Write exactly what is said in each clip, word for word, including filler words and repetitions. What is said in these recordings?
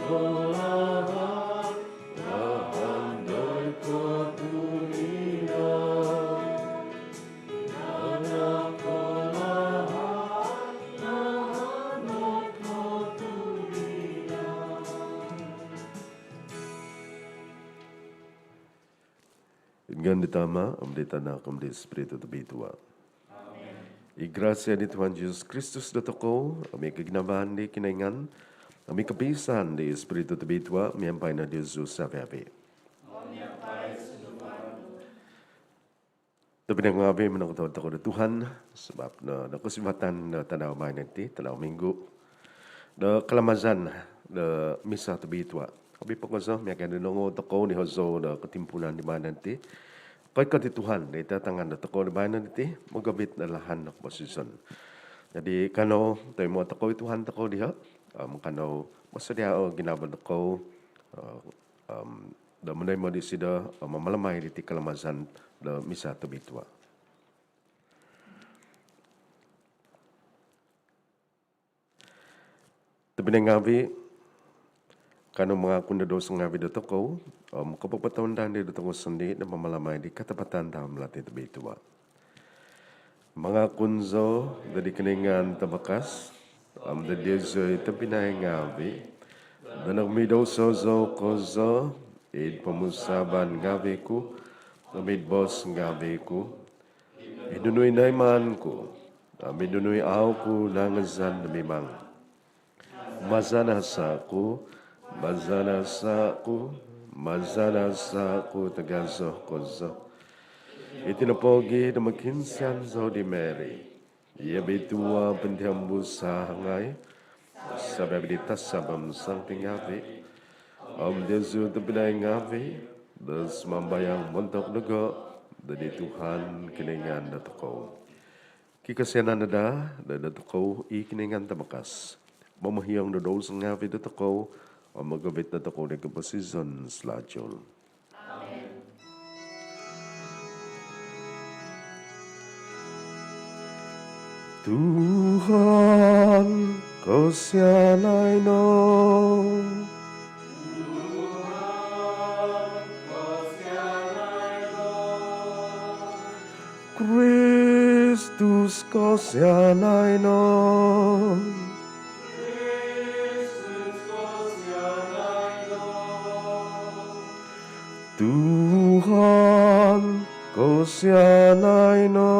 Id ngaan di Tama, om di Tanak, om di Spiritu Tobitua. I grasia di Tuhan Jesus Kristus dotokou, om i koginavaan di Kinoingan, om i kopiisaan di Spiritu Tobitua, miampai no diozu savi-avi. Tobpinai ngaavi, monongkotoluod tokou do Tuhan sabab no do kosivatan do tadau baino diti, tadau Minggu do kalamazan do Misa Tobitua. Obi po kozo miaga do nongou tokou di hozou do kotimpuunan di baino diti, koikot i Tuhan do id tatangan dotokou di baino diti mogovit do lahan do koposizon. Jadi kanou toimoo tokou i Tuhan tokou diho, om kanou mosodiao ginavo tokou, eh, om do monoimo disido, om mamalamai diti kalamazan do Misa Tobitua. Tobpinai ngaavi, kanou mangakun do douso ngaavi dotokou, om kopopotounda dotokou sondii do mamalamai di katapatan tamalati tobitua. Mangakun zou doid Kinoingan Tavakas, om doid diozu i tobpinai ngaavi, do nagmidouso zou kozo, id pomusaavan ngaavi ku, om id boos ngaavi ku, id nunu i noimaan ku, om id nunu i au ku nangazan do mimang. Maza nasaa ku, maza nasaa ku, maza nasaa ku tagazo kozo. Iti nopogi do mokiinsian zou di Mary i obitua pointihombus, sahangai savi-avi di tasab om santi ngaavi, om diozu tobpinai ngaavi, do sumambayang montok dogo doid Tuhan Kinoingan dotokou. Kikosianan no daa dotokou i Kinoingan Tavakas, momohiong do douso ngaavi dotokou, om mogovit dotokou doid koposizon salajul. Tuhan, kosianai no. Kristus, kosianai no. Tuhan, kosianai no.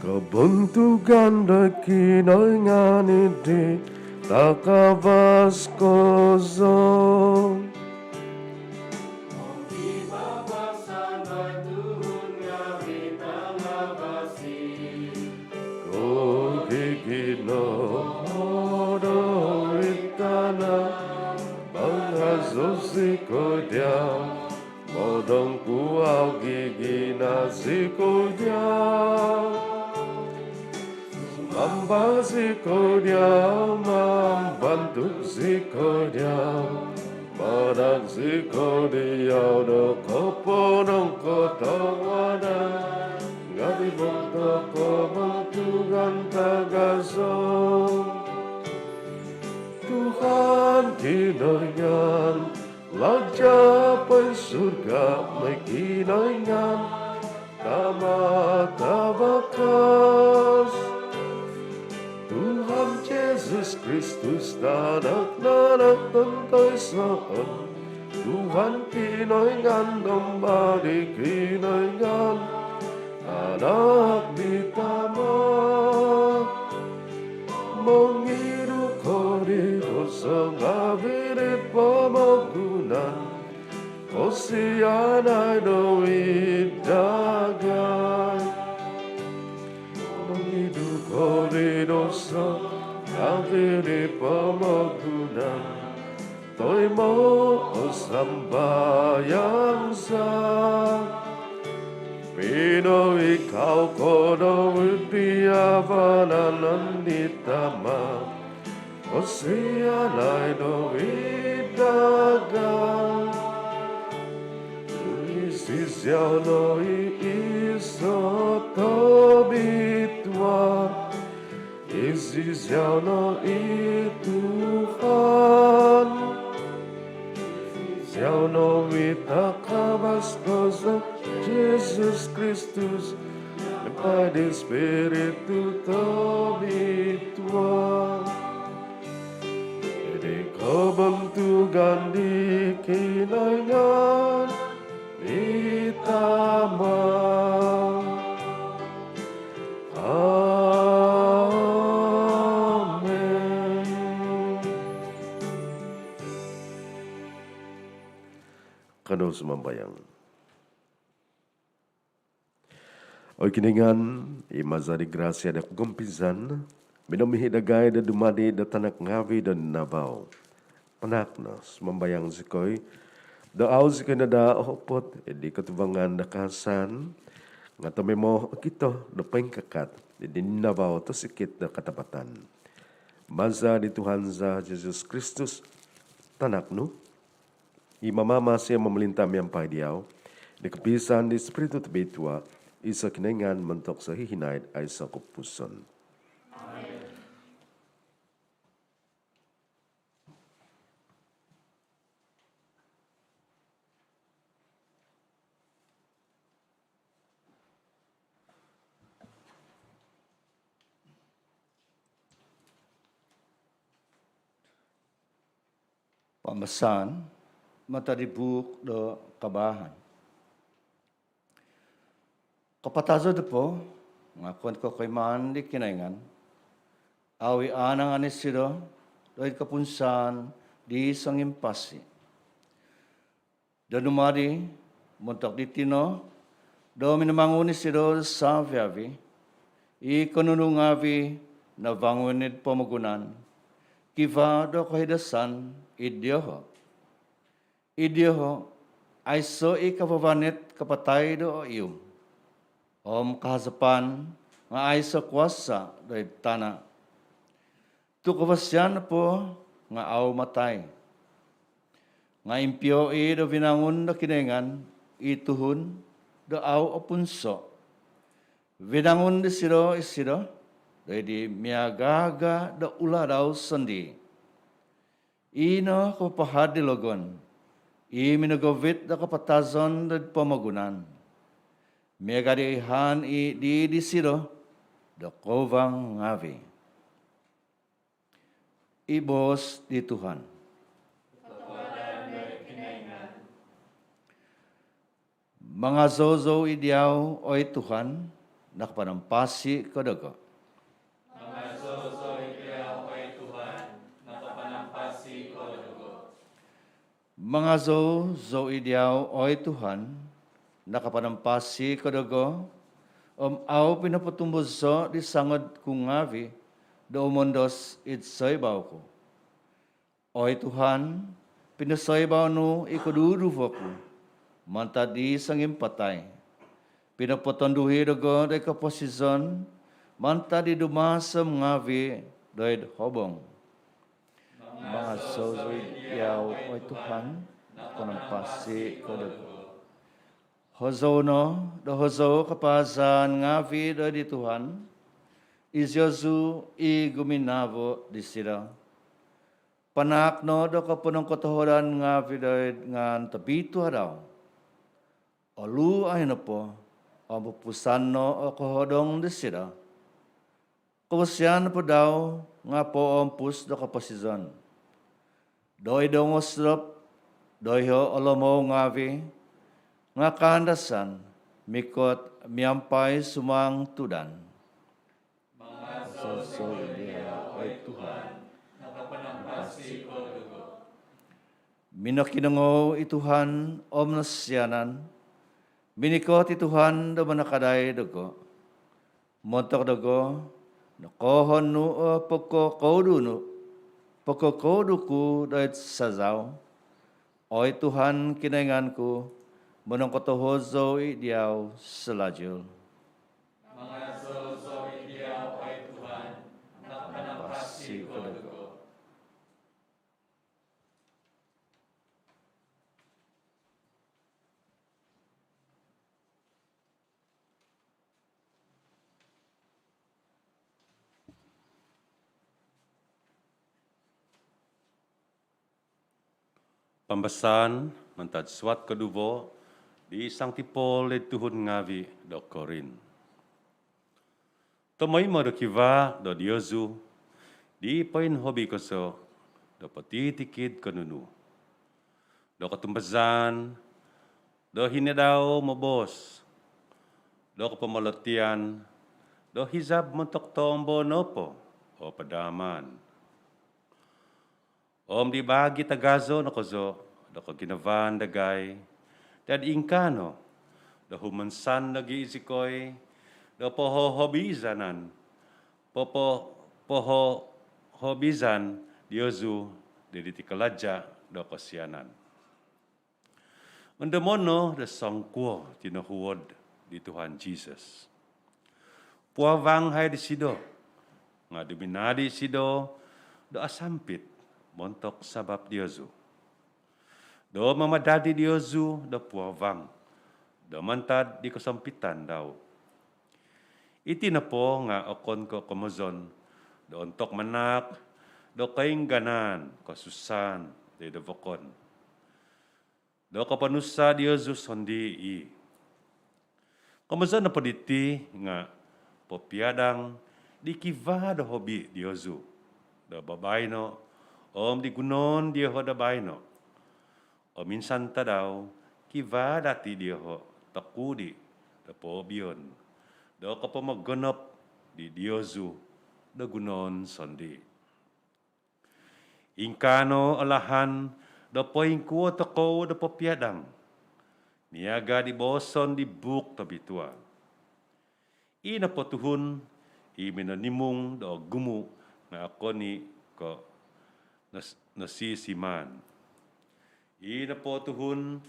Kobontugan do Kinoingan id takavas kozo. Koginavaan do id tana', mangazo zikoi diau, modongkuau gigina zikoi diau. Sumamba zikoi diau, mambantuk zikoi diau, manahak zikoi diau do koponongkotohuadan ngaavi' montok kobontugan tagazo. Tuhan Kinoingan, Raja' poinsurga' moi Kinoingan, Tama' tavakas. Tuhan Jesus Kristus, Tanak nanak tontoisoon, Tuhan Kinoingan, Domba di Kinoingan, Tanak di Tama'. Mongidu ko di douso ngaavi' di pomogunan, kosianai no id dagai. Mongidu ko di douso ngaavi' di pomogunan, toimoo' o sambayang za. Poinikau ko do id vanan di Tama', Osianai no id dagai, iziau no i iso tobitua, iziau no i Tuhan, iziau no i takavas kozo, Jesus Kristus, miampai di Spiritu Tobitua. Id kobontugan di Kinoingan i Tama. Amen. Kanou sumambayang. Oi Kinoingan, i maza di grasia do kogompizan, minomihi dagai do dumadi do tanak ngavi do ninavau. Panaak no, sumambayang zikoi, do au zikoi no daa ohopot id kotuvangan do kasan, nga' tomoimo okito do poingkakat id ninavau tosikit do katapatan. Maza di Tuhan za Jesus Kristus, Tanak nu, i mamamasi om momolinta miampai diau, id kopiisaan di Spiritu Tobitua, iso Kinoingan montok sohihinaid aiso kopupuson. Pambasaan mantad di buuk do Kabaahan. Kapatazon nopo nga' okon ko' koimaan di Kinoingan, au i' aanangan isido do id kopunsaan di songimpasi. Do dumadi montok diti no do minamangun isido do savi-avi i konunu ngavi' navangun id pomogunan, kivaa do kohidasan id dioho'. Id dioho' aiso' i kavavanit kapatai do oihum, om kahasapan nga' aiso' kuasa do id tana'. Tu' kavasian nopo nga' au matai, nga' impio i' do vinangun do Kinoingan i tuhun do au opunso'. Vinangun disido isido do id di miaga-aga' do ula' dau sondii'. I no kapapahad di logon i minogovit do kapatazon do pomogunan, miaga' di oihaan i' di disido do kouvang ngavi'. I boos di Tuhan. Mangazou zou id diau, oi Tuhan, nakapanampasi ko dogo. Mangazou zou id diau, oi Tuhan, nakapanampasi ko dogo. Mangazou zou id diau, oi Tuhan, nakapanampasi ko dogo, om au pinopotumbozo' di sangod ku ngavi' do umondos id soibau ku. Oi Tuhan, pinosoibau nu i koduduvo ku mantad di songimpatai. Pinopotonduhi dogo do id koposizon mantad di dumasom ngavi' do id hobong. Mangazou zou id diau, oi Tuhan, nakapanampasi ko dogo. Hozou no do hozou kapaazan ngavi' do id di Tuhan, iziozu i guminavo disido. Panaak no do koponongkotohuadan ngavi' do id ngaan tobitua dau. Oluai nopo om pupusan no o kohodong disido. Kavasian nopo dau nga' poompus do koposizon. Doiho' ngosodop, doiho' olomou ngavi' nga' kaandasan mikot miampai sumang tudan. Mangazou zou id diau, oi Tuhan, nakapanampasi ko dogo. Minokinongou i Tuhan om nosianan, minikot i Tuhan do manakadai dogo. Montok dogo nokoohon nu o pogkokoudu nu, pogkokoudu ku do id sazau. Oi Tuhan Kinoingan ku, monongkotohuod zou id diau salajul. Mangazou zou id diau, oi Tuhan, nakapanampasi ko dogo. Pambasaan mantad suat koduvo di Sangti Paul di tuhun ngaavi' do Korin. Tomoimo do kivaa do diozu di poinhobi kozo do potitikid ko nunu, do kotumbazaan, do hinadau moboos, do kopomolotian, do hizab montok toombo nopo o padaaman. Om di baagi tagazo no kozo do koginavaan dagai dad ingkaa no do humansan nogi' zikoi do pohohobizanan, popo- pohohobizan diozu di diti kalaja' do kosianan. Ondomo' no do songkuo tinohuod di Tuhan Jisus. Puavang hai disido, nga' duminadi' isido do asampit montok sabap diozu, do mamadadi' diozu do puavang do mantad di kosompitan dau. Iti nopo nga' okon ko' komozon do ontok manaak do koingganaan, kosusaan, toi do vokon do koponusa' diozu sondii' i'. Komozon nopo diti nga' popiadang di kivaa do hobi diozu do babaino' om di gunoon dioho' do baino'. Om insan tadau kivaa dati' dioho' tokudi' do poobion do kopomogonop di diozu do gunoon sondii'. Ingkaa no o lahan do poingkuo tokou do popiadang miaga' di booson di Buuk Tobitua: Ii nopo tuhun i minonimung do ogumu' nga' okon i' ko' nos- nosisimaan. Ii nopo tuhun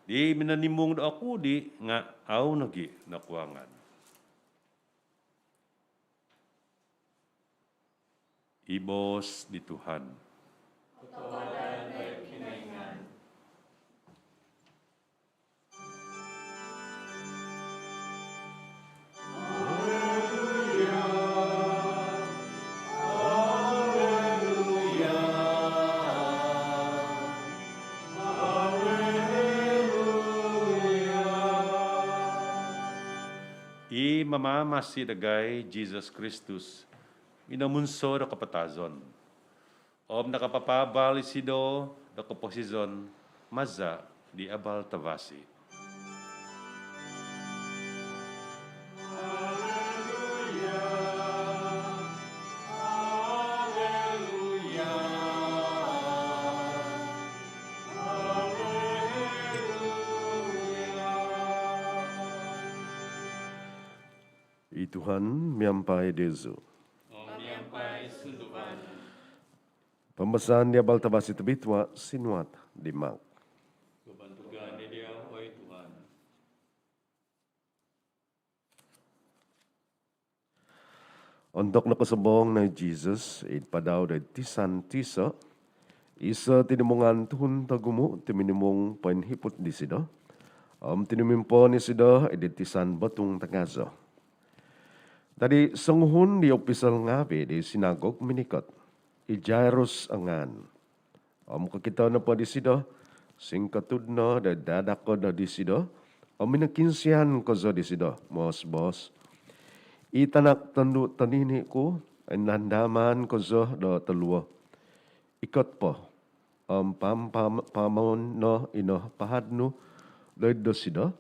di minonimung do okudi' nga' au nogi' nokuangan. I boos di Tuhan. Kotohuadan oi Kinoingan. I Mamamasi dagai Jisus Kristus minomunso do kapatazon om nakapapaabal isido do koposizon maza' di abal tavasi. I Tuhan miampai diozu. Om miampai sunduvan nu. Pambasaan di abal tavasi tobitua sinuat di Mark. Kabantugan dia, oi Tuhan. Ontok nokosobong no i Jisus id padau do id tisan tiso', iso' tinimungan tuhun togumu' tuminimung poinhiput disido om tinumimpoon isido id tisan botung tagazo. Dadi' songuhun di opisal ngaavi' di sinagog minikot, i Jairus o ngaan. Om kokito nopo disido, singkotud no do dadakod disido om minokiinsian kozo disido moos-boos, "I tanak tondu' tonini' ku oinandaman kozo do toluo. Ikot po om pam- pam- paamon no ino pahad nu do id dosido,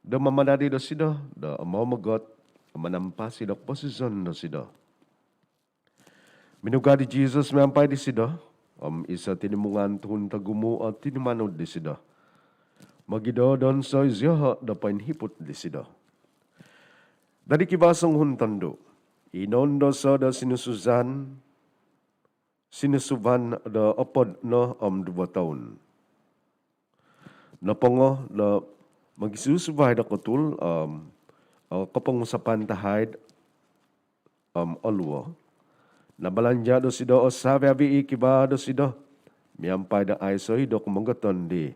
do mamadadi' dosido do momogot om manampasi do koposizon dosido." Minugad i Jisus miampai disido om iso' tinimungan tuhun togumu' o tinumanud disido. Mogido-donso' izioho' do poinhiput disido. Dadi' kivaa songuhun tondu' i noundoso' do sinusuzan, sinusuvan do opod no om duvo toun. Nopongo do mogisusuvai do kotul om o kopongusapan tahaid om oluo. Nabalanja' dosido o savi-avi' i kivaa dosido miampai do aiso' i' do komogoton dii.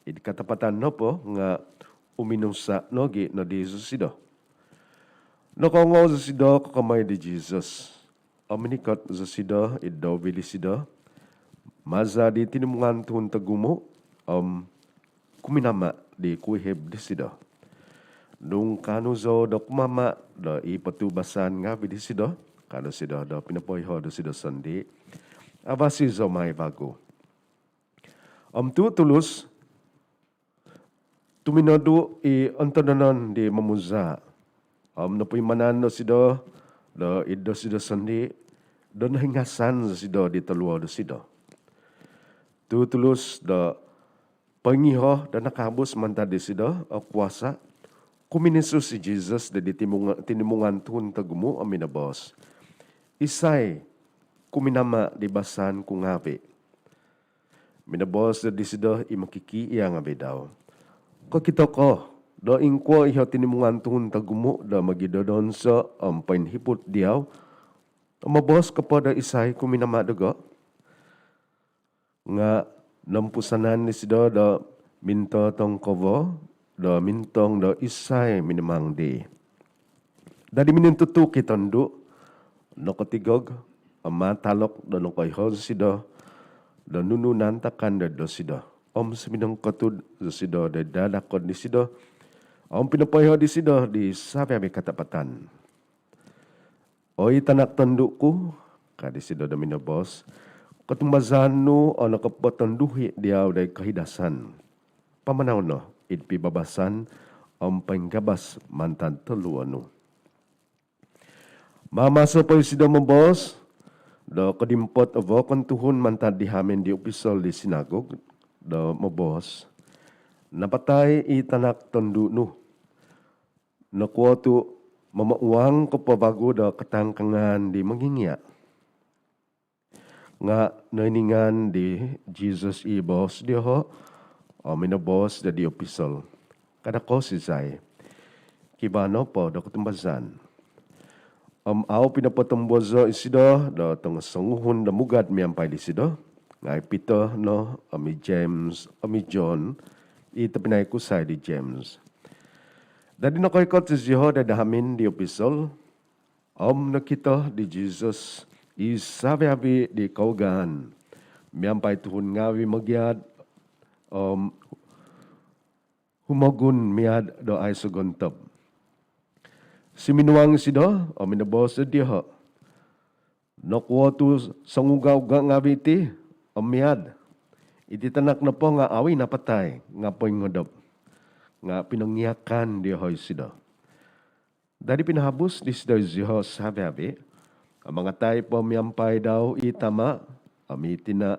Id katapatan nopo nga' uminusa' nogi' no disido. Nokoongou zosido kokomoi di Jisus om minikot zosido id douvi disido maza di tinimungan tuhun togumu om kuminama di kuihib disido. Nung kaanu zou do kumama do i potubasan ngavi disido, ka disido do pinopoiho disido sondii, avasi zou mai vagu. Om tu tulus tuminodu i ontodonon di momuzaa om nopuimanan dosido do id dosido sondii do nohingasan dosido di toluo dosido. Tu tulus do poingiho do nakaabus mantad disido o kuasa, kuminisus i Jesus do di timunga- tinimungan tuhun togumu om minoboos, "Isai kuminama di basaan ku ngavi?" Minoboos do disido i mokikiia ngavi dau, "Kokito ko do ingkuo iho tinimungan tuhun togumu do mogidodonso om poinhiput diau, om moboos ko po do isai kuminama dogo?" Nga nompusanan disido do mintotongkovo do mintong do isai minimang dii. Dadi minintutuk i tondu, nokotigog om matalok do nokoiho disido do nunu naantakan do dosido. Om suminongkotud dosido do dadakod disido om pinopoiho disido di savi-avi katapatan. "Oi tanak tondu ku," ka disido do minoboos, "kotumbazaan nu o nokopotonduhi diau doid kohidasan. Pamanau no id pibabasan om poinggabas mantad toluo nu." Maamaso po isido moboos do kodimpot o vokon tuhun mantad di hamin di opisol di sinagog do moboos, "Napatai i tanak tondu nu. Nokuo tu momouang ko po vagu do katangkangan di mongingia?" Nga noiningan di Jesus i boos dioho om minoboos do di opisol, "Kada koosizai. Kivaa nopo do kotumbazaan." Om au pinopotombozo isido do tongosonguhun do mugad miampai disido, nga i Peter no om i James om i John, i tobpinai kusai di James. Dadi nokoikot zioho doid hamin di opisol om nokito di Jesus i savi-avi di kougaan miampai tuhun ngavi mogiad om humogun miad do aiso gontob. Suminuang isido om minoboos do dioho, "Nokuo tu songuga-uga ngavi iti om miad? Iti tanak nopo nga au i napatai nga poingodop." Nga pinongiakan dioho isido. Dadi pinohabus disido zioho savi-avi om mangatai po miampai dau i tama om i tina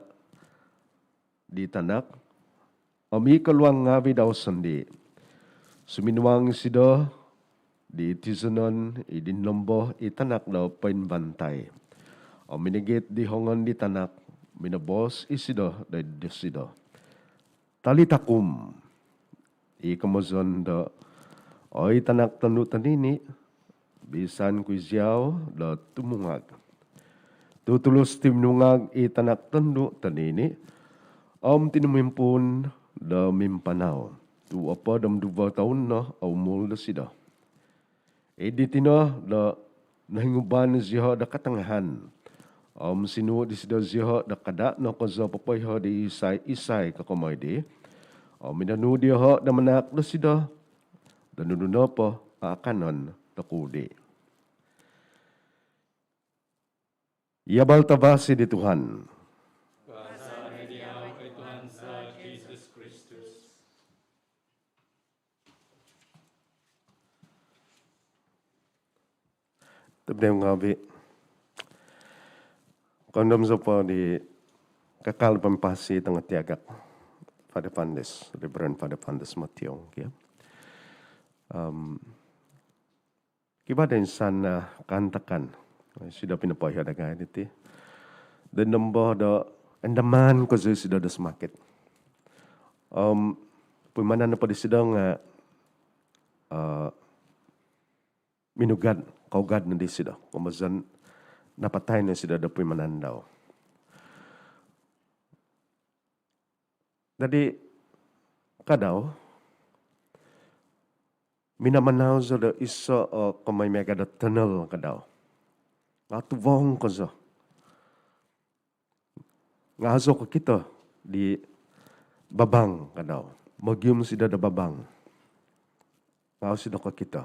di tanak om i koluang ngavi dau sondii. Suminuang isido di tizonon i dinombo i tanak do poinbantai om minigit di hongon di tanak, minoboos isido doid dosido, "Talita kum," i komozon do, "Oi tanak tondu tonini, bisan ku iziau do tumungag." Tu tulus tuminungag i tanak tondu tonini om tinumimpuun do mimpanau, tu opod om duvo toun no o umul dosido. Id diti no do nohinguban zioho do katangahan om sinuu disido zioho do kada no kozo popoiho di isai-isai kokomoi dii. Om minonuu dioho do manaak dosido do nunu nopo o akanon tokou dii. Iti abal tavasi di Tuhan. Kuasa diau, oi Tuhan za Jesus Kristus. Tobpinai ngavi, kondom zou po di kakal poimpasi tongo tiagak, Father Fandes, Reverend Father Fandes Mationg, kio. Om kivaa do insan, ah, kaantakan. Sudah pinopoiho dagai diti do nombo do andaman kozo isido do sumakit. Om puimanan nopo disido nga, ah, minugad, kougad no disido. Komozon napatai no isido do puimanan dau. Dadi, ka dau, minamanau zou do iso o komoi miaga do tunnel, ka dau. Nga tuvong kozo. Nga au zou kokito di babang, ka dau. Mogium isido do babang. Nga au isido kokito.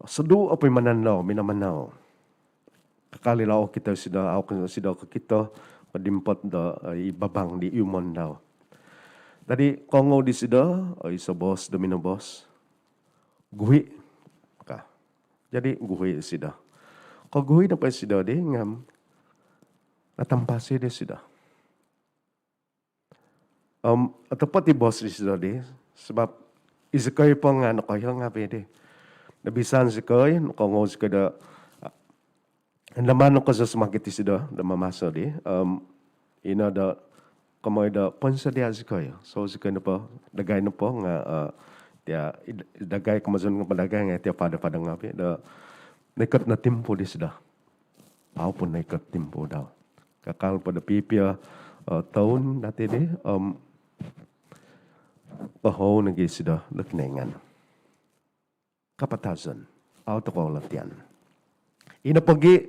Osodu o poimanan dau, minamanau. Kakal i lau okito isido, au isido kokito kodimpot do, eh, i babang di iumon dau. Dadi koongou disido, eh, iso boos do minoboos, "Guhi," ka. Jadi guhi isido. Koguhi nopo isido di nga natampasi disido. Om otopot i boos disido di, sabap izikoi po nga nokoiho ngaavi di. Nobisan zikoi, nokoongou zikoi do, ah, andaman no kozo sumakit isido do mamaso di, om ino do komoi do poinsodia zikoi. So zikoi nopo, dagai nopo nga, ah, tia, id-, dagai, komozon nopo dagai nga tia fada-fada ngaavi do noikot no timpu disido. Au po noikot timpu dau. Kakal po do pipio, eh, toun dati di, om, pohou nogi isido do Kinoingan. Kapatazon. Au tokou latian. Ino pogi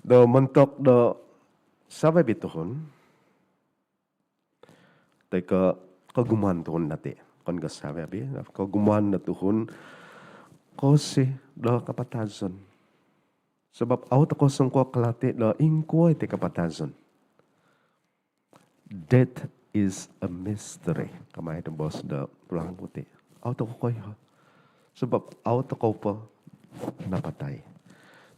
do montok do savi-avi tuhun, toi ko kogumuan tuhun dati. Okon ko savi-avi, kogumuan do tuhun kosi do kapatazon. Sabap au tokou songkuo kalati do ingkuo iti kapatazon. Death is a mystery. Kamai do boos do tulang putih. Au tokou koiho. Sabap au tokou po napatai.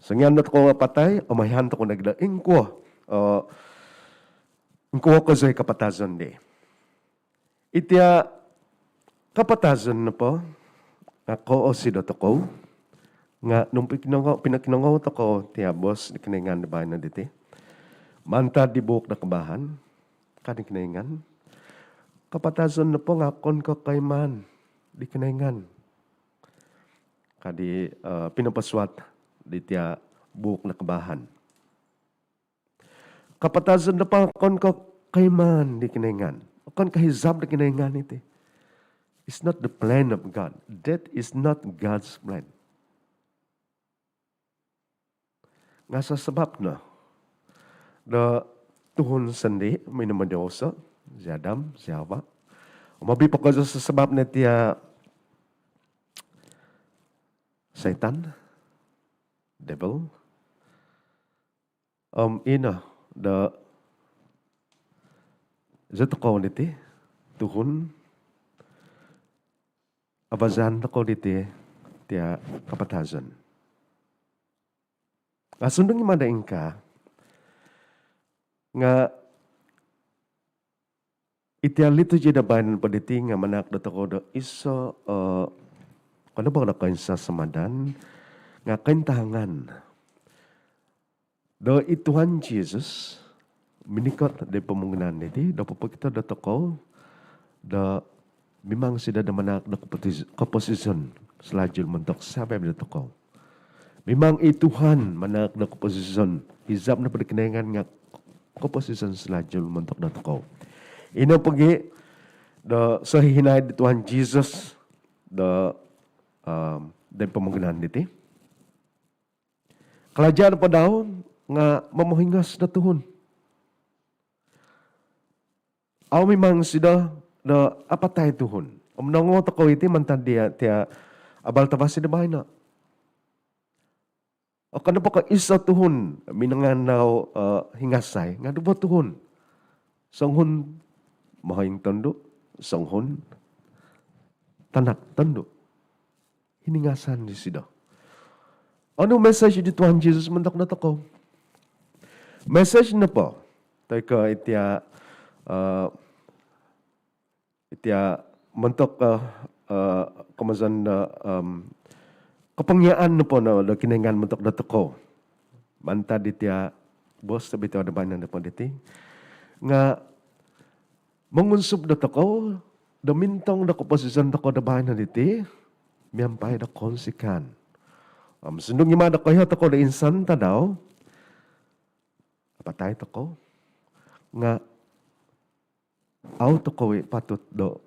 Songian do tokou napatai, omoihan tokou nogi do ingkuo, eh, ingkuo kozo i kapatazon di. Itia kapatazon nopo nga koosi dotokou, nga nung pikinongou, pinokinongou tokou tia boos di Kinoingan do baino diti mantad di buuk do Kabaahan, ka di Kinoingan, kapatazon nopo nga okon ko koimaan di Kinoingan, ka di, eh, pinoposuat di tia buuk do Kabaahan. Kapatazon nopo okon ko koimaan di Kinoingan. Okon ko hizab di Kinoingan iti. It's not the plan of God. That is not God's plan. Nga sabap no do tuhun sondii minamandouso, zi Adam, zi Hawa. Om obi po kozo sabap no tia Saitan, devil. Om ino do zi tokou diti tuhun, abazan tokou diti tia kapatazon. Nga sundung i mada ingkaa, nga itia liturgi do baino nopo diti nga manahak dotokou do iso, eh, okon nopo ko do koinsasamadan, nga kointahangan do i Tuhan Jesus minikot di pomogunan diti do popokito dotokou do mimang isido do manahak do koposis-, koposizon salajul montok savi-avi dotokou. Mimang i Tuhan manahak do koposizon, hizab nopo di Kinoingan nga koposizon salajul montok dotokou. Ino pogi do sohinaid di Tuhan Jesus do, um, di pomogunan diti, kalaja nopo dau nga momohingos do tuhun. Au mimang isido do apatai tuhun. Om noongou tokou iti mantad dia tia abal tavasi do baino. Okon nopo ko iso tuhun minangan dau, eh, hingasai, nga duvo tuhun. Songuhun mohoing tondu, songuhun tanak tondu. Hiningasan disido. Onu mesej di Tuhan Jesus montok dotokou? Mesej nopo toi ko itia, eh, itia montok, eh, eh, komozon do, em, kopongiaan nopo no do Kinoingan montok dotokou mantad itia boos tobitua do baino nopo diti nga mongunsub dotokou do mintong do koposizon tokou do baino diti miampai do kounsikaan. Om sundung i mada do koiho tokou do insan tadau apatai tokou, nga au tokou i patut do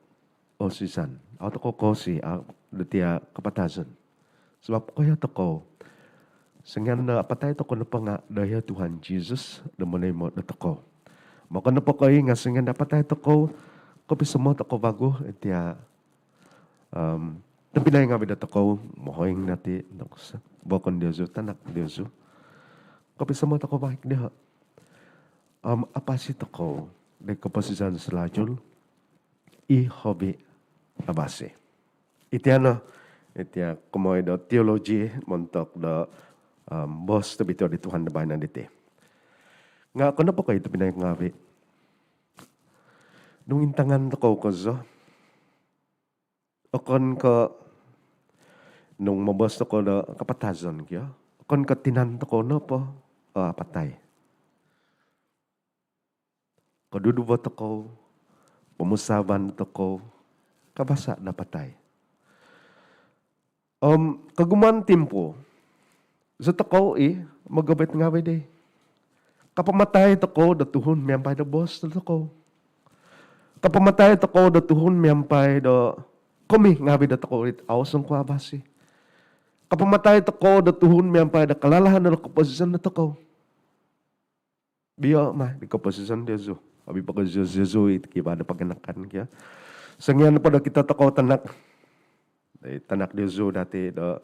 osizan, au tokou koosi, au, do tia kapatazon. Sabap koiho tokou, songian do apatai tokou nopo nga doiho Tuhan Jesus do monoimo dotokou. Okon nopo ko' i nga' songian do apatai tokou, kopisomo tokou vagu, itia, tobpinai ngaavi' dotokou, mohoing dati, vokon diozu, tanak diozu. Kopisomo tokou vagu diho. Apasi tokou di koposizon salajul, i hobi avasi. Itia no, itia komoi do teologi montok do boos tobitua di Tuhan do baino diti. Nga' okon nopo ko' i tobpinai ngaavi', nung intangan tokou kozo, okon ko' nung moboos tokou do kapatazon kio, okon ko' tinan tokou nopo o apatai. Koduduvo tokou, pomusaavan tokou, kavasa do apatai. Om kogumuan timpu, zi tokou i mogovit ngaavi' di. Kapamatai tokou do tuhun miampai do boos dotokou. Kapamatai tokou do tuhun miampai do komi ngaavi' dotokou it au songkuo avasi. Kapamatai tokou do tuhun miampai do kalalahan do koposizon dotokou. Bio ma di koposizon diozu. Obi poko ziozu i kivaa do paganakan kio. Songian nopo do kito tokou tanak, tanak diozu dati do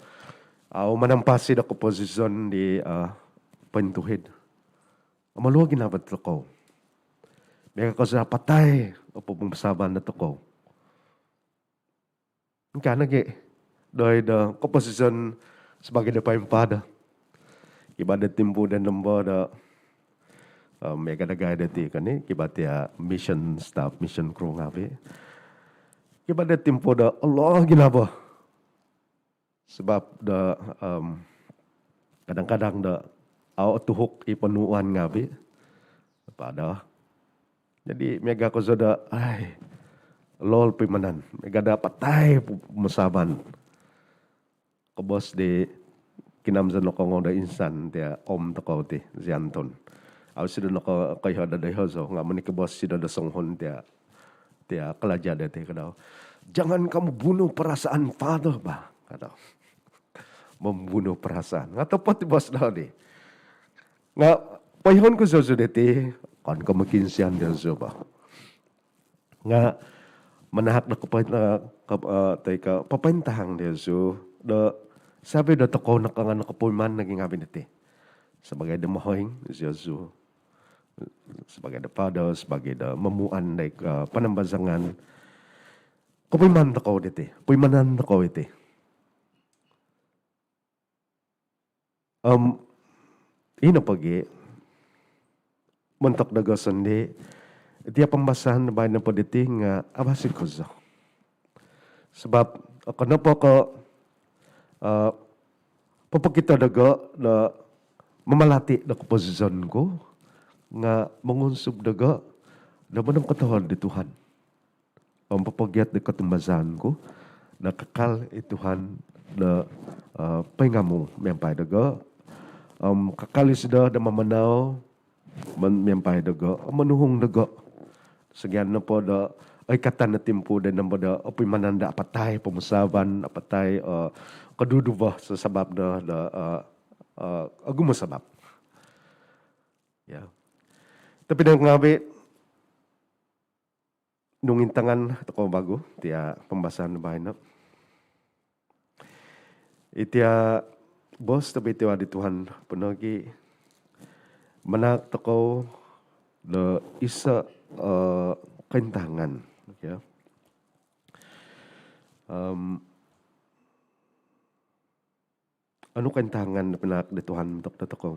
au manampasi do koposizon di pointuhid, omohuo ginavo tokou. Miaga ko' zi apatai o pomusaavan dotokou. Ingkaa nogi' doid do koposizon sabaagi do poimpado. Kivaa do timpu do nombo do miaga dagai diti koni, kivaa tia mission staff, mission crew ngaavi'. Kivaa do timpu do ohuo ginavo. Sabap do kadang-kadang do au otuhuk i ponuuan ngaavi'. Pado. Jadi miaga ko' zi do, ai, ohuo poimanan. Miaga do apatai pomusaavan. Koboos di kinamzan nokoongou do insan tia om tokou ti, zi Anton. Au isido nokoiho do doiho zou, nga' moni koboos isido do songuhun tia, tia kalaja diti ka dau. Jangan kamu bunuh perasaan father, bah, ka dau. Membunuh perasaan. Nga' otopot i boos dau di. Nga' poihoon ku ziozu diti, okon ko' mokiinsian diozu bah. Nga' manahak do kopoin-, toi ko' popointahang diozu do savi do tokou nokongaan do kopuiman nogi ngaavi' diti. Sabaagi do mohoing ziozu, sabaagi do father, sabaagi do momuan doid panambazangan. Kopuiman tokou diti, puimanan tokou iti. Om ino pogi montok dogo sondii, tia pambasaan do baino po diti nga' avasi kozo. Sabap okon nopo ko' popokito dogo do mamalati do koposizon ku, nga' mongunsub dogo do monongkotohuod di Tuhan. Om popogiat di kotumbazaan ku do kakal i Tuhan do poingamung miampai dogo. Om kakal isido do mamanau miampai dogo, monuhung dogo. Songian nopo do oikatan do timpu do nombo do opuimanan do apatai pomusaavan, apatai koduduvo sabap do, do ogumu sabap. Tapi do ngaavi', nung intangan tokou vagu tia pambasaan baino, itia boos tobitua di Tuhan po nogi manahak tokou do iso kointahangan. Om onu kointahangan do pinahak di Tuhan montok dotokou?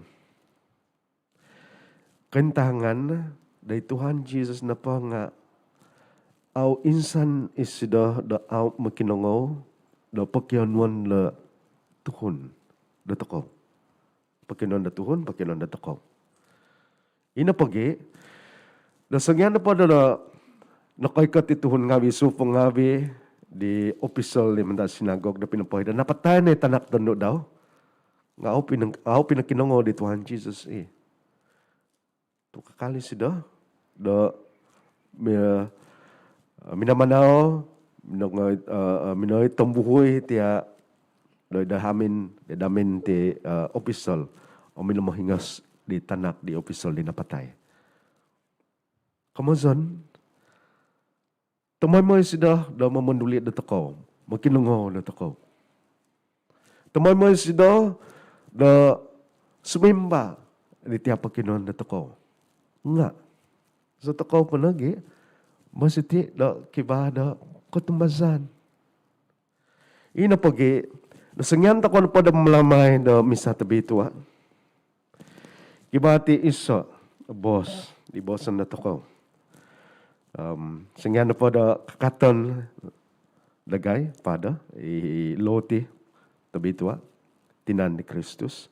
Kointahangan di Tuhan Jisus nopo nga' au insan isido do au mokinongou do pokionuon do tuhun dotokou. Pokionuon do tuhun, pokionuon dotokou. Ino pogi do songian nopo do nokoikot i tuhun ngaavi', suhuo ngaavi' di opisol di mantad sinagog do pinopoiho do napatai no i tanak tondu dau, nga' au pino-, au pinokinongou di Tuhan Jisus i. Tu kakal isido do mi-, minamanau, minongoi, minongoi tombuhui tia doid hamin, doid hamin ti opisol, om minomohingos di tanak di opisol di napatai. Komozon, tomoimo isido do momonduli' dotokou, mokinongou dotokou. Tomoimo isido do sumimba' di tia' pokionuon dotokou. Nga' izotokou po nogi' mositi' do kivaa do kotumbazaan. Ino pogi' do songian tokou nopo do mamalamai do misa tobitua', kivaa ti iso' boos di booson dotokou. Songian nopo do kakaton dagai, Father, i loti tobitua', tinan di Kristus,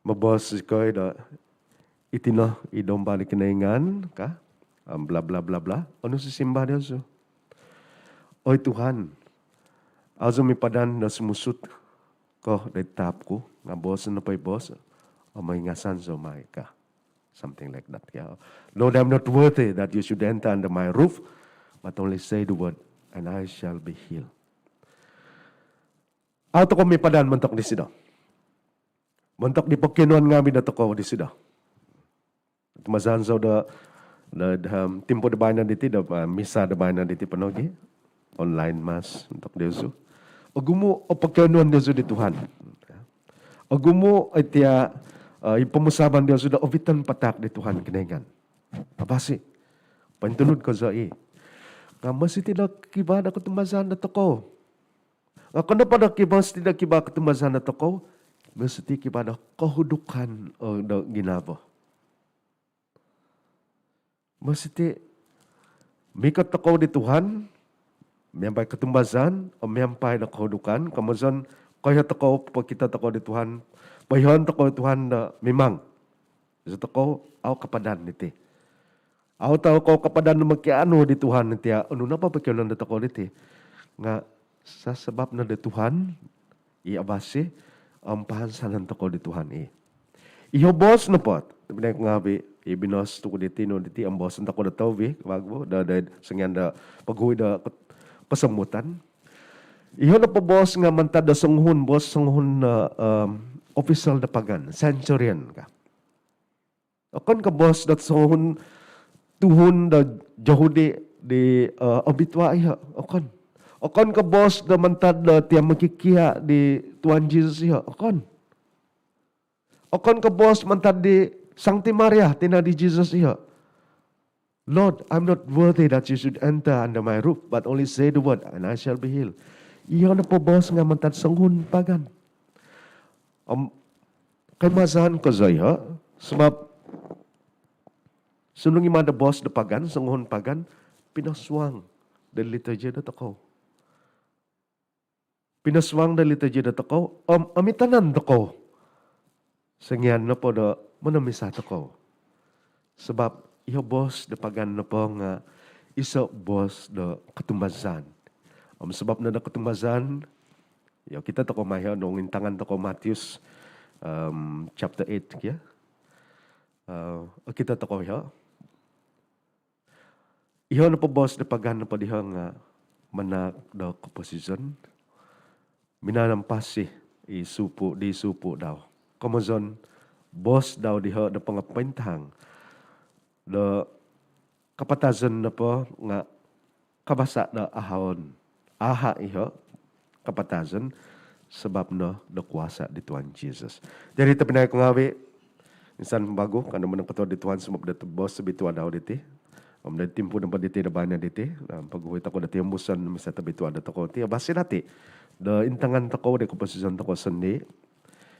moboos zikoi do, "Iti no i domba di Kinoingan," ka, bla bla bla bla. Onu sisimba diozu? "Oi Tuhan, au zou mipadan do sumusut ko doid taap ku, nga' boos no nopo i boos om oingasan zou mai," ka. Something like that, ya. "Lord, I'm not worthy that you should enter under my roof, but only say the word, and I shall be healed." Au tokou mipadan montok disido, montok di pokionuon ngaavi' dotokou disido. Kotumbazaan zou do, do, do timpu do baino diti, do misa do baino diti po nogi', online mass montok diozu. Ogumu' o pokionuon diozu di Tuhan. Ogumu' o tia' i pomusaavan diozu do oviton pataak di Tuhan Kinoingan. Apasi? Pointunud kozo i'. Nga' mositi' do kivaa do kotumbazaan dotokou. Nga' okon nopo do kivaa, mositi' do kivaa kotumbazaan dotokou, mositi' kivaa do kohudukan do ginavo. Mositi' mikot tokou di Tuhan miampai kotumbazaan om miampai do kohudukan. Komozon, koiho tokou, pokito tokou di Tuhan, poihoon tokou di Tuhan do mimang izotokou au kapadan diti. Au tokou kapadan do mokianu di Tuhan tia' onu nopo pokionuon dotokou diti. Nga' sasabap no di Tuhan i avasi om pahansanon tokou di Tuhan i'. Iho boos nopo, tobpinai ku ngaavi', i binoos tokou di tinu diti om booson tokou do tohuvi vagu do, do songian do poguhui do kosombutan. Iho nopo boos nga' mantad do songuhun boos, songuhun official do pagan, centurion ka. Okon ko' boos dot songuhun tuhun do Jahudi di obitua' iho'. Okon. Okon ko' boos do mantad do tia' mokikia' di Tuhan Jesus iho'. Okon. Okon ko' boos mantad di Sangti Maria, tina di Jesus iho'. "Lord, I'm not worthy that you should enter under my roof, but only say the word, and I shall be healed." Iho' nopo boos nga' mantad songuhun pagan. Om koimazaan kozo iho', sabap sundung i' ma do boos do pagan, songuhun pagan, pinosuang do liturgi dotokou. Pinosuang do liturgi dotokou om omitanan tokou songian nopo do monomisa tokou. Sabap iho' boos do pagan nopo nga' iso' boos do kotumbazaan. Om sabap no do kotumbazaan, okito tokou ma iho' nung intangan tokou Matius chapter eight kio. Okito tokou iho'. Iho' nopo boos do pagan nopo diho' nga' manahak do koposizon, minanampasi i supu' di supu' dau. Komozon, boos dau diho' do pongopointahang do kapatazon nopo nga' kabasa' do ahaon. Aha' iho' kapatazon, sabap no do kuasa' di Tuhan Jesus. Jadi tobpinai ku ngaavi', insan vagu kanou monongkotoluod di Tuhan sabap do boos tobitua' dau diti. Om do timpu nopo diti do baino diti, poguhui tokou do tihombuson misa tobitua' dotokou ti, avasi' dati' do intangan tokou do koposizon tokou sondii'.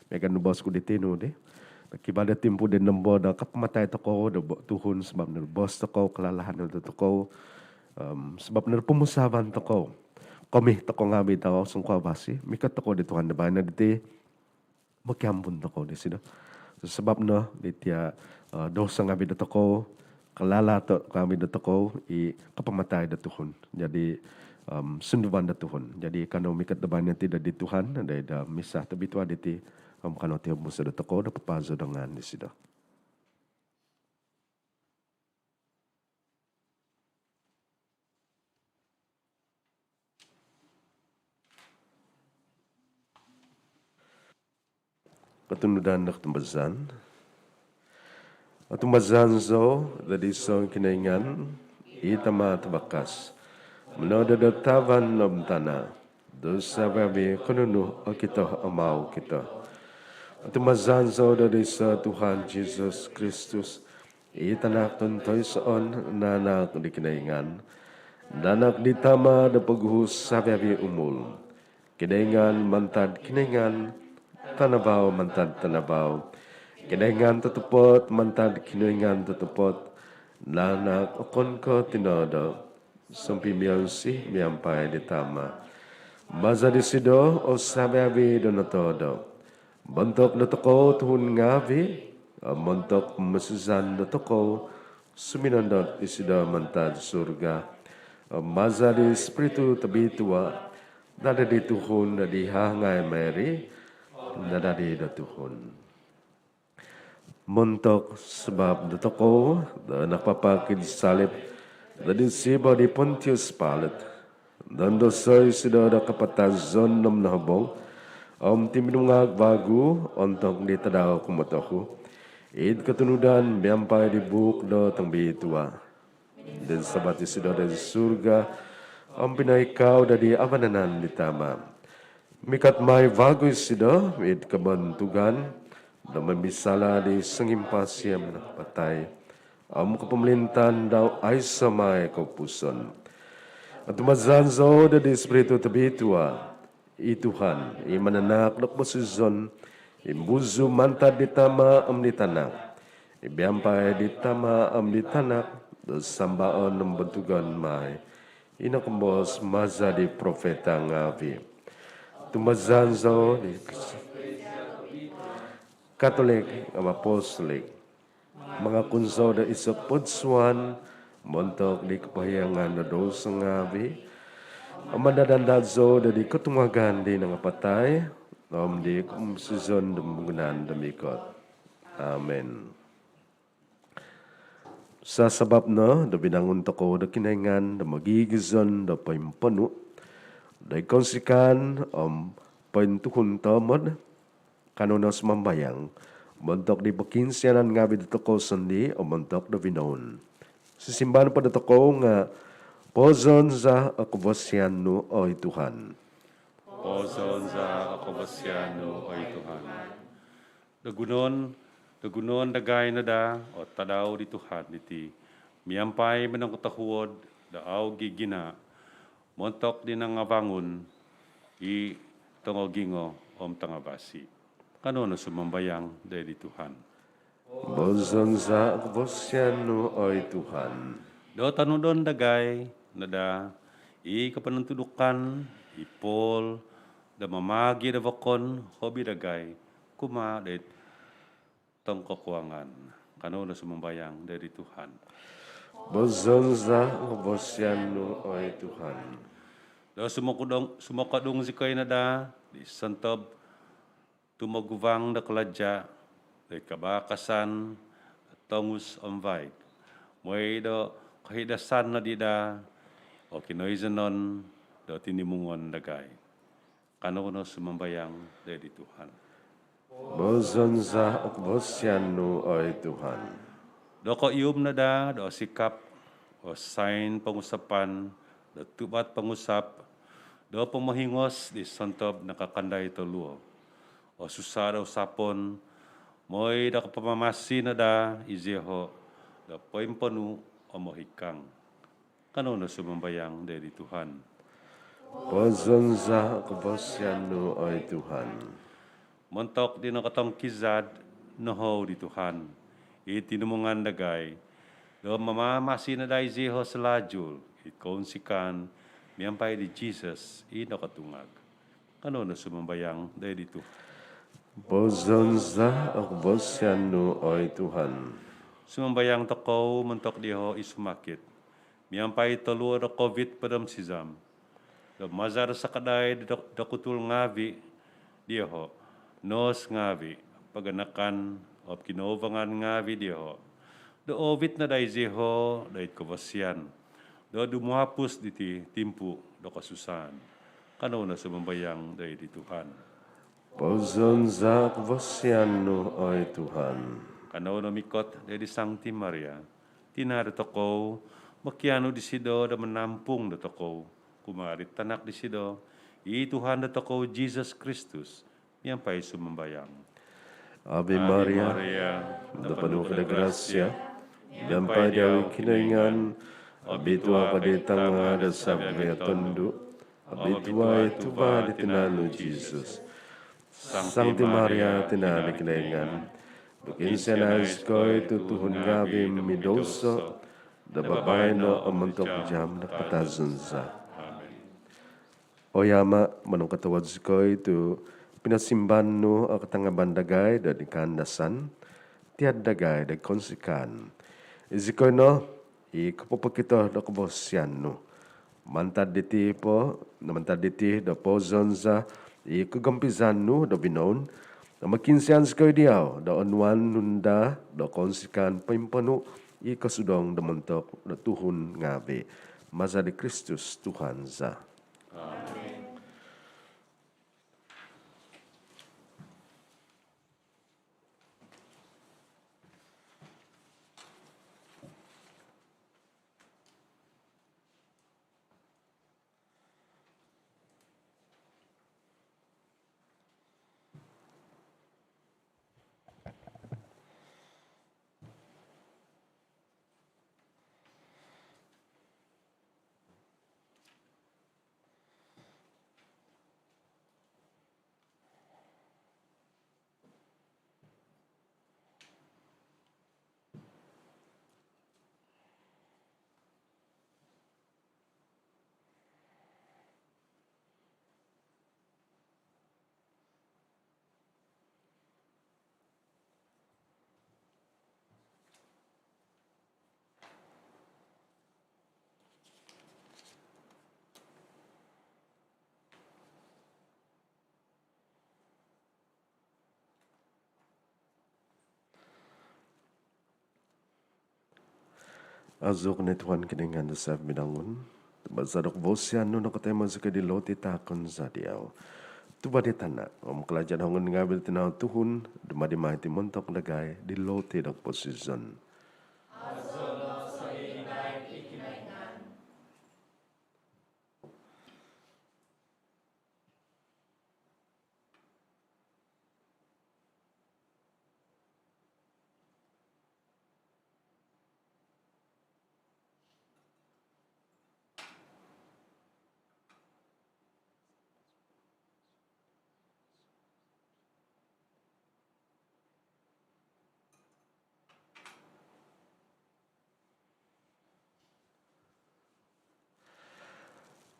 Miaga' nu boos ku di tinu di, kivaa do timpu di nombo do kapamatai tokou do tuhun sabap no boos tokou, kalalahan dotokou. Sabap no pomusaavan tokou, komi tokou ngaavi' dau songkuo avasi', mikot tokou di Tuhan do baino diti, mokiampun tokou disido. Sabap no di tia' douso ngaavi' dotokou, kalalahan ngaavi' dotokou i kapamatai do tuhun. Jadi sunduvan do tuhun. Jadi kanou mikot do baino ti do di Tuhan do id misa tobitua' diti, om kanou tihombuso' dotokou do papazo do ngaan disido. Kotunudan do kotumbazaan. Otumbazaan zou do diiso Kinoingan, i Tama' tavakas, minonoodo do tavan om tana', do savi-avi' ko' nunu okito om au okito. Otumbazaan zou do diiso Tuhan Jisus Kristus, i Tanak tontoisoon, nanak di Kinoingan, nanak di Tama' do poguhu' savi-avi' umul. Kinoingan mantad Kinoingan, tanavau mantad tanavau, Kinoingan totopot mantad Kinoingan totopot, nanak okon ko' tinoodo, sompimionsi miampai di Tama'. Maza' disido o savi-avi' do notoodo. Montok dotokou tuhun ngaavi' om montok pomosizan dotokou, suminondot isido mantad surga. Om maza' di Ispiritu Tobitua, nadadi tuhun di hahangai Mary, nadadi do tuhun. Montok sabap dotokou do nakapapak id salip do id siba' di Pontius Pilate, nandasai isido do kapatazon om nohobong, om tuminungag vagu ontok di tadau kumotohu, id kotunudan miampai di buuk do tongobitua. Dinsavat isido do id surga om pinoikau do id vanan di Tama'. Mikot mai vagu isido id kobontugan do momisala' di songimpasi om nakapatai, om kopomolintaan dau aiso' mai koupusan. Otumbazaan zou do id Ispiritu Tobitua, i Tuhan, i mananahak do koposizon, i muzu mantad di Tama' om di Tanak, i miampai di Tama' om di Tanak do sambaon om bontugon mai, i nokoboos maza' di profeta ngaavi'. Otumbazaan zou di Katolik om Apostolik. Mangakun zou do iso' podsuan montok di kopohiangan do douso ngaavi'. Om mandad-andad zou do id kotungagan di nangapatai om id koposizon do pomogunan do mikot. Amin. Sasabap no do binangun tokou do Kinoingan do mogigizon do poimponu' do id kounsikaan om pointuhun toomod, kanou no sumambayang montok di pokiinsianan ngaavi' dotokou sondii' om montok do vinoun. Sisimbar nopo dotokou nga', Poozonza' o kavasian nu, oi Tuhan. Poozonza' o kavasian nu, oi Tuhan. Do gunoon, do gunoon dagai no daa o tadau di Tuhan diti miampai monongkotohuod do au gigina', montok di nangavangun i tongogingo om tangavasi. Kanou no sumambayang doid di Tuhan. Poozonza' o kavasian nu, oi Tuhan. Do tonudon dagai no daa i koponontudukan i Paul do mamaagi' do vokon hobi dagai kumaa doid tongkokuangan. Kanou no sumambayang doid di Tuhan. Poozonza' o kavasian nu, oi Tuhan. Do sumokodung, sumokodung zikoi no daa di sontob tumoguvang do kalaja' doid kabaakasan do tongus om vaig, moi do kohidasan nodi daa o kinoizonon do tinimungan dagai. Kanou no sumambayang doid di Tuhan. Poozonza' o kavasian nu, oi Tuhan. Do koihum no daa do osikap o sain pongusapan do tubat pongusap do pomohingos di sontob nakakandai toluo o susa' do usapon, moi do kopomamasi no daa iziho' do poimponu' om ohikang. Kanou no sumambayang doid di Tuhan. Poozonza' o kavasian nu, oi Tuhan. Montok di nokotongkizad nohou di Tuhan i tinimungan dagai, do mamamasi no daa iziho' salalu id kounsikaan miampai di Jisus i nokotungag. Kanou no sumambayang doid di Tuhan. Poozonza' o kavasian nu, oi Tuhan. Sumambayang tokou montok diho' i sumakit miampai toluo do Covid hopod om sizam, do maza' do sakadai do, dokutul ngaavi' diho', nos ngaavi', paganakan om kinouvangan ngaavi' diho', do oovit no daa iziho' doid kavasian do dumuapus diti timpu do kosusaan. Kanou no sumambayang doid di Tuhan. Poozonza' o kavasian nu, oi Tuhan. Kanou no mikot doid di Sangti Maria, tina dotokou, mokianu disido do manampung dotokou kumaa di tanak disido, i Tuhan dotokou Jesus Kristus, miampai sumambayang. Ave Maria, noponu ko do grasia, miampai diau i Kinoingan, obitua ko di tanga do savi-avi o tondu, obitua i tuva di tinan nu Jesus. Sangti Maria, tina di Kinoingan, pokiinsianai zikoi tu tuhun ngavi' mimidosa, do babaino om ontok jaam do kapatazon za. Amen. Oi Ama', monongkotohuod zikoi tu pinosimban nu o katangaban dagai do di kaandasan, tiad dagai do kounsikaan. Izikoi no i kopopokito do kobosian nu. Mantad diti po, mantad diti do pouzon za i kogompizan nu do vinoun, do mokiinsian zikoi diau do onuan nu daa do kounsikaan poimponu' i kosudong do montok do tuhun ngavi'. Maza di Kristus Tuhan za. Amen. Azo ko no Tuhan Kinoingan do savi' binangun, tu maza do kobosian nu nokotoimo zikoi di loti taakon za diau. Tuva' di tana' om kalaja' do hongon ngavi' do tinau tuhun, dumadi mai iti montok dagai di loti do koposizon. Azo no sogigisom i Kinoingan.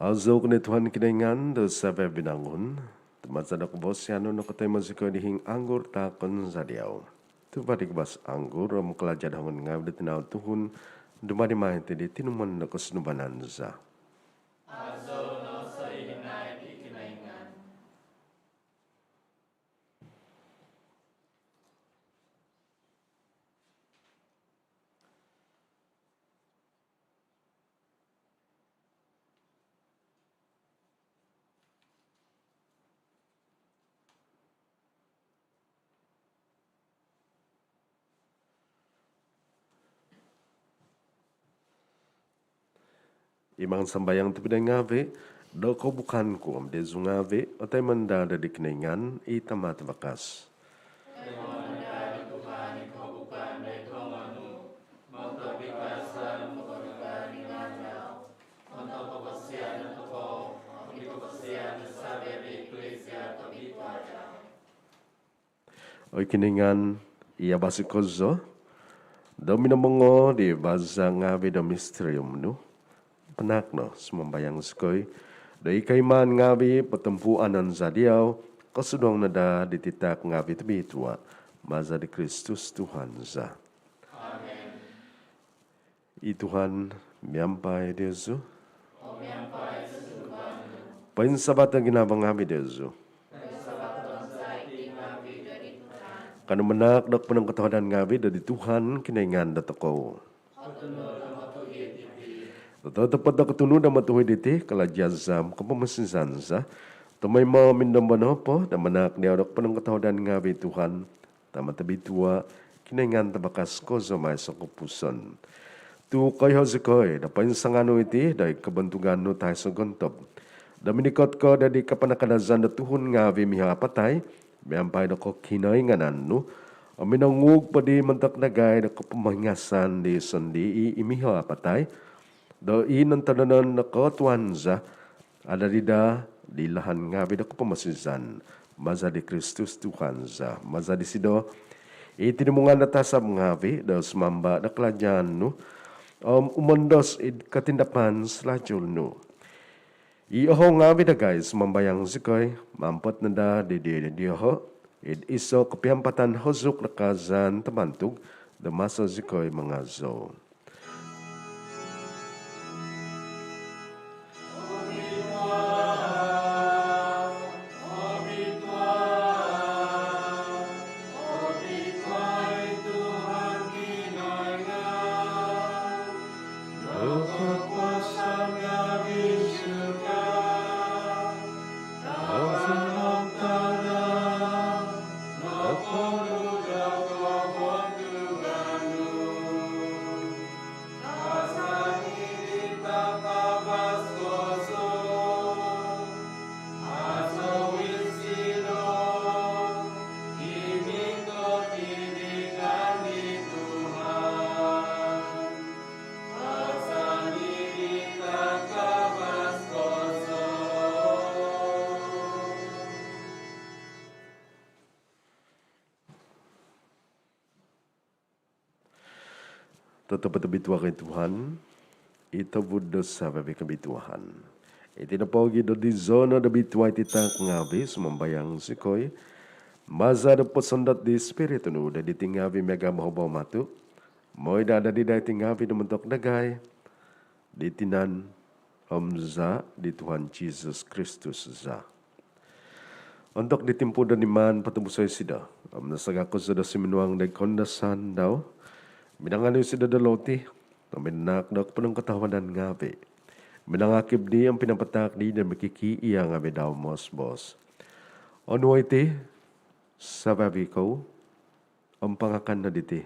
Azo ko no Tuhan Kinoingan do savi' binangun, tu maza do kobosian nu nokotoimo zikoi di hiing anggur taakon za diau. Tuva' di gabas anggur om kalaja' do hongon ngavi' do tinau tuhun, dumadi mai iti di tinumon do kosunduvanan za. Azo no sogigisom i Kinoingan. Imang sambayang tobpinai ngavi', do kohubukan ku om diozu ngavi' otoimo no daa di Kinoingan i Tama' tavakas. Oi Kinoingan, i abasi kozo, do minomongo di baza' ngavi' do misterium nu, panaak no, sumambayang zikoi, do i koimaan ngavi' potompuanan za diau, kosudong no daa di titaak ngavi' tobitua', maza di Kristus Tuhan za. Amen. I Tuhan miampai diozu. Poinsavat o ginavo ngavi' diozu. Kanou manaak do ponongkotohuadan ngavi' do di Tuhan Kinoingan dotokou. Totopot do kotunud om otuhid iti, kalaja' za om kopomoosizan za, tomoimo om id nombo nopo do manaak diau do ponongkotohuadan ngavi' Tuhan, Tama' tobitua', Kinoingan Tabakas kozo mai songkopuson. Tu' koiho zikoi do poinsanganu iti doid kobontugan nu taiso' gontob, do minikot ko doid kapanakadazan do tuhun ngaavi' miho apatai miampai do kokinoinganan nu, om minonguug poddi montok dagai do kopomohingasan di sondii' i miho apatai, do i nontodonon do kotuan za, adadi daa di lahan ngaavi' do kopomosizan. Maza di Kristus Tuhan za. Maza disido i tinimungan do tasab ngaavi' do sumamba' do kalajaan nu om umondos id kotindapan salajul nu. I ohou ngaavi' dagai, sumambayang zikoi, mampot no daa di dii dioho' id iso' kopiampatan hozuk do kaazaan tabantug do maso zikoi mangazou. Totopot obitua ko oi Tuhan, i tobud do savi-avi kobituaan. Iti nopo gia do dizo no do bitua iti taak ngaavi', sumambayang zikoi, maza do posondot di Spiritu nu doid diti ngaavi' miaga' mohobo matu', moi do adadi daa iti ngaavi' do montok dagai di tinan om zaa' di Tuhan Jesus Kristus za. Ontok di timpu do niman potobuso' isido om nasaga' kozo do suminuang doid koundasaan dau, minanganu isido do loti om minanaak do koponongkotohuadan ngaavi', minangakib dii om pinapataak dii do mokikiia' ngaavi' dau moos-boos: Onuo' iti, savi-avi kou, om pangakan no diti,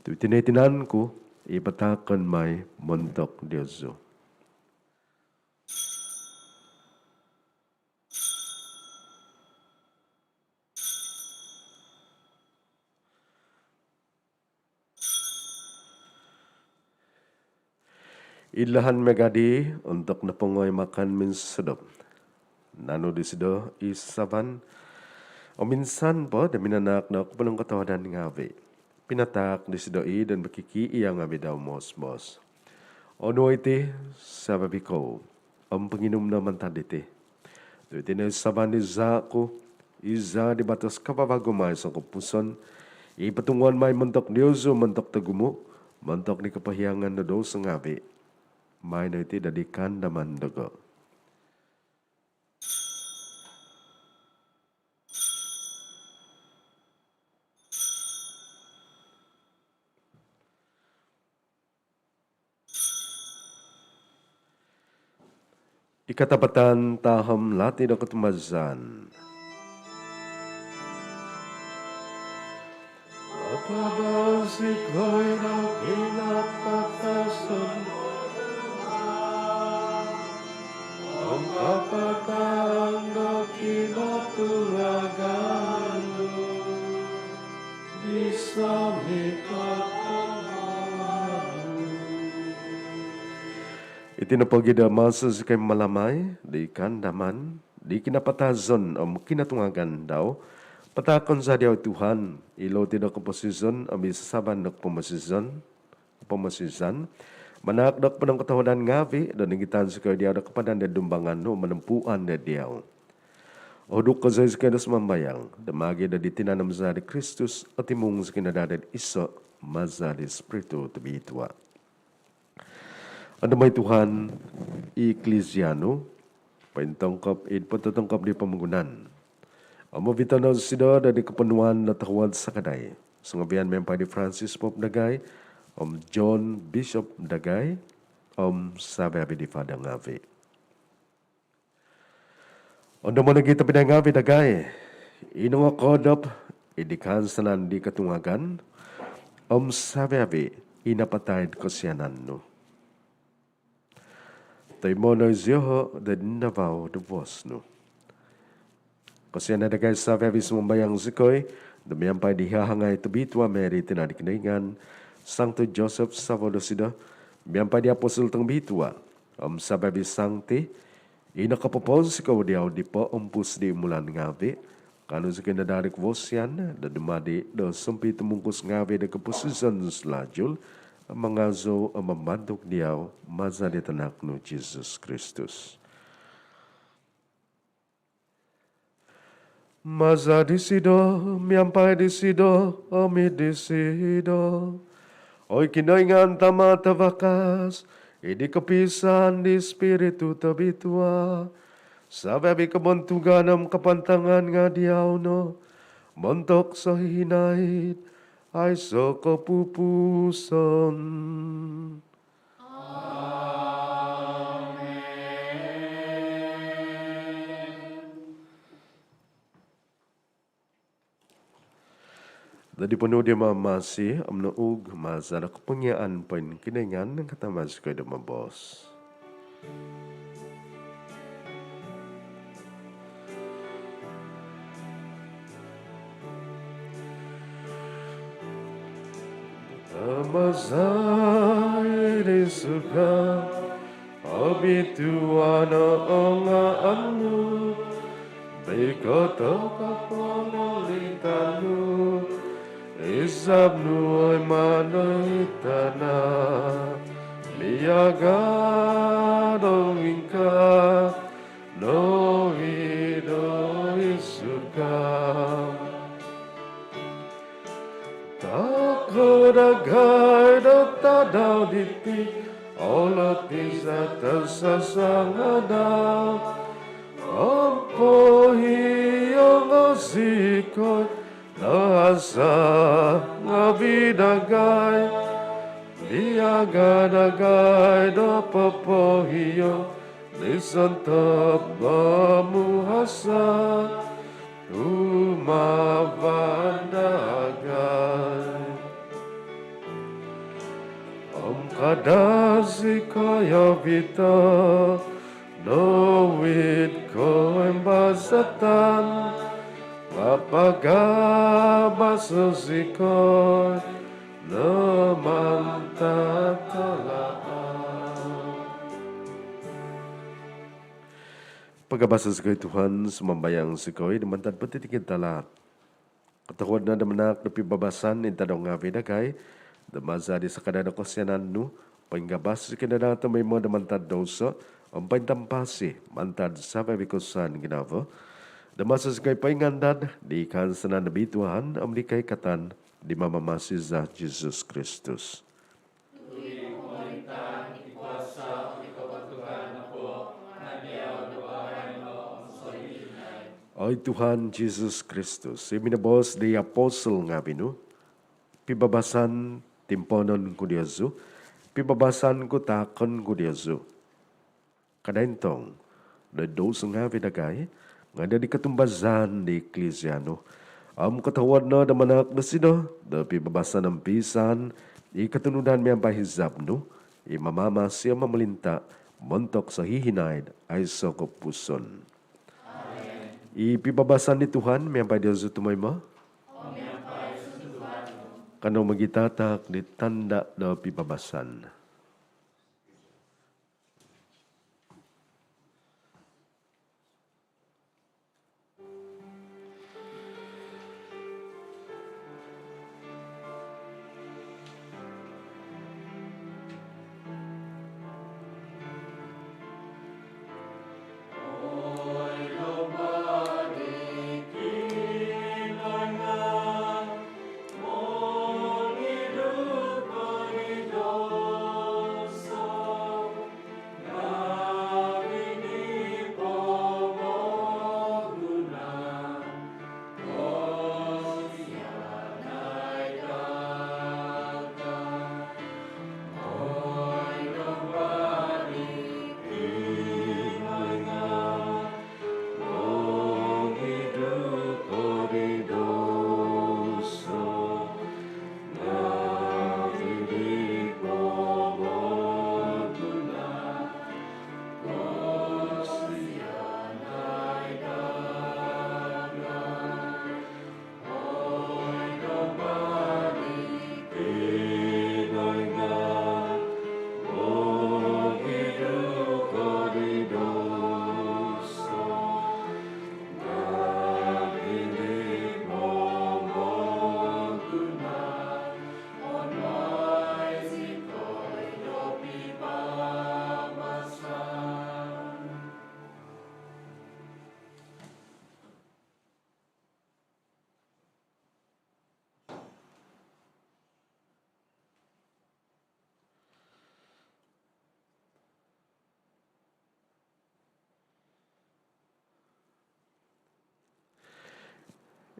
tu' iti no i tinan ku i pataakon mai montok diozu. Id lahan miaga' dii, ontok nopongoi makan minsosodop, nanu disido i sasaban om insan po do minanaak do koponongkotohuadan ngaavi', pinataak disido i do mokikiia' ngaavi' dau moos-boos: Onuo' iti, savi-avi kou, om ponginum no mantad diti, tu' iti no i sasaban di zaa' ku, i zaa' di batos kavavagu mai songkopuson, i potunguon mai montok diozu om montok togumu', montok di kopohiangan do douso ngaavi'. Maai no iti dadi kaandaman dogo. I katapatan tahom lati do kotumbazaan. Apabal zikoi do kinapatazon om kapataan do kinotungagan nu di somikot. Iti nopo gia do maso zikoi mamalamai di kaandaman di kinapatazon om kinotungagan dau, pataakon za diau oi Tuhan i loti do koposizon om i sasaban do pomosizon, pomosizan, manaak do koponongkotohuadan ngaavi' do ningitan zikoi diau do kapadan do dumbangan nu om monompuan do diau. Ohuduk kozo zikoi do sumambayang do maagi' do di tinan om zaa' di Kristus, otimung zikoi no daa do iso' maza di Spiritu Tobitua. Ondomo' oi Tuhan i Eklisia nu pointongkop id pototongkop di pomogunan om ovito' no isido do di koponuan do tohuod sakadai songovian miampai di Francis Pope dagai om John Bishop dagai om savi-avi di Father ngaavi'. Ondomo' nogi' tobpinai ngaavi' dagai i nongokoodop id kahansanan di kotungagan om savi-avi i napatai id kosianan nu. Toimoo no zioho do dinavau do vuos nu. Kosianai dagai savi-avi, sumambayang zikoi do miampai di hahangai tobitua Mary tina di Kinoingan, Sangtu Joseph savo dosido, miampai di apostol tongobitua om savi-avi sangti i nokopoponsikou diau di poompus di umulan ngavi, kaanu zikoi no daa di kavasian do dumadi do sompitumungkus ngavi do koposizon salajul, mangazou om mamantug diau maza di tanak nu Jesus Kristus. Maza disido, miampai disido, om id disido, oi Kinoingan Tama Tavakas, id kopiisaan di Spiritu Tobitua, savi-avi kobontugan om kapantangan nga diau no, montok sohihinaid aiso kopupuson. Amen. Dadi ponuu dia Mamamasi om noug maza do kopongiaan poinkinoingan, kaanu zikoi do moboos. Tama za id surga, obituanan o ngaan nu, boikot o kopomolintaan nu, izab nu oi maan do id tana miaga do ingkaa nogi do id surga. Taako dagai do tadau diti o loti za tasasangadau, om pohiongo zikoi do hasa ngavi dagai, miaga dagai do popohiong di sontob momuhasa humavan dagai. Om kada zikoi ovito do id koimbazatan, nga pagabaso zikoi do mantad tahaat. Pagabaso zikoi Tuhan, sumambayang zikoi, do mantad potitikid tahaat. Kotohuod no do manaak do pibabasan id tadau ngavi dagai, do maza di sakadai do kosianan nu, poinggabas zikoi no daa tomoimo do mantad douso om pointampasi mantad savi-avi kosusaan ginavo, do maso zikoi poingandad di kahansanan do bituan om di koikatan di Mamamasi za Jesus Kristus. Oi Tuhan Jesus Kristus, i minoboos di apostol ngavi nu, pibabasan timpoonon ku diozu, pibabasan ku taakon ku diozu. Kada intong do douso ngavi dagai, nga di kotumbazaan di Eklisia nu. Om kotohuod no do manaak dosido do pibabasan om piisaan i kotunudan miampai hizab nu, i mamamasi om momolinta montok sohihinaid aiso kopupuson. I pibabasan di Tuhan miampai diozu tomoimo. Kanou mogitataak di tanda do pibabasan.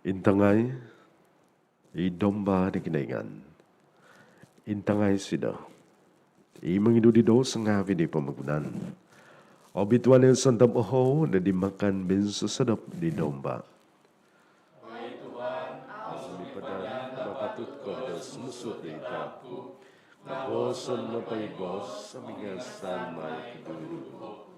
Intangai i Domba di Kinoingan. Intangai isido i mongidu di douso ngaavi' di pomogunan. Obituan i sontob ohou do di makan minsosodop di Domba. Oi Tuhan, au zou sumipadan mapatut ko do sumuang ko id hamin ku, nga' booson nopo i boos om ingasan mai i koduduvo ku.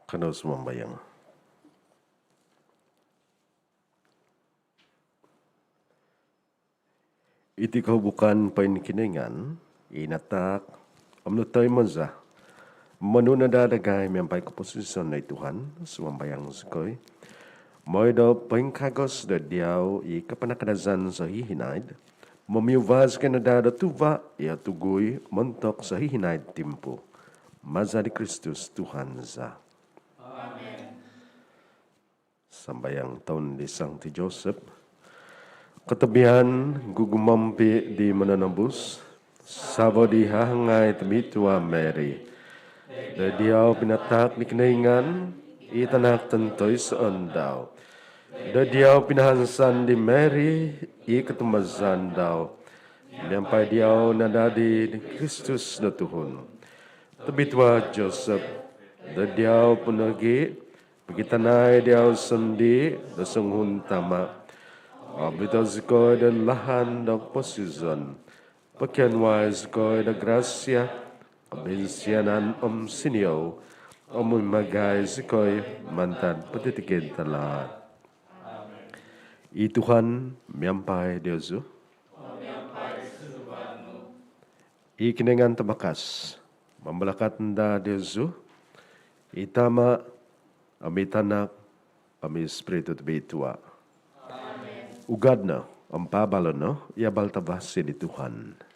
Kanou sumambayang. Iti kohubukan poinkinoingan i nataak om notoimo za monuo no daa dagai miampai koposizon oi Tuhan, sumambayang zikoi, moi do poingkagos do diau i kapanakadazan sohihinaid, momiuva zikoi no daa do tuva' i otugui montok sohihinaid timpu. Maza di Kristus Tuhan za. Amen. Sambayang toun di Sangti Josep. Kotobian gugumompi' di Mononobus, savo di hahangai Tobitua Mary. Do diau pinataak di Kinoingan i Tanak tontoisoon dau. Do diau pinahansan di Mary i kotumbazaan dau. Miampai diau nadadi di Kristus do tuhun. Tobitua Josep, do diau po nogi' pokitanai diau sondii' do songuhun tama'. Obito zikoi do lahan do koposizon. Pokionuai zikoi do grasia obinsianan om siniou, om mimagai zikoi mantad potitikid talaat. I Tuhan miampai diozu. I Kinoingan Tavakas mambalakat daa diozu, i Tama, om i Tanak, om i Spiritu Tobitua. Ugad no om paabalo no i abal tavasi di Tuhan.